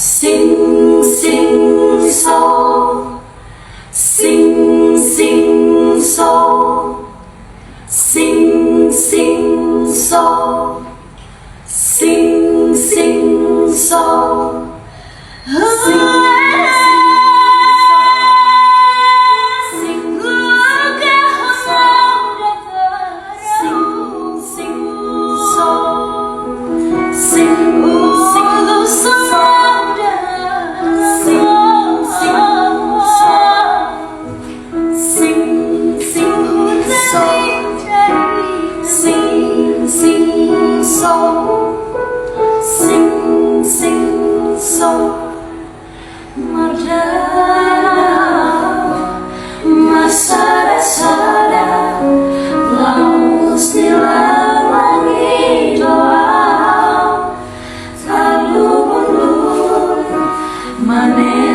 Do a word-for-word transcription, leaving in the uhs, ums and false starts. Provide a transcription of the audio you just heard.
Sing, sing, so. Sing, sing, so. Sing, sing, so. Sing, sing, so. Sing, sing, so. Sing, sing, so. Sing, sing, so. Sing, sing, so. Sing, sing, so. Sing, sing, so. Sing, sing, so. Sing, sing, so. Mardana, masada-sada, laus di langi doa. Talubun mane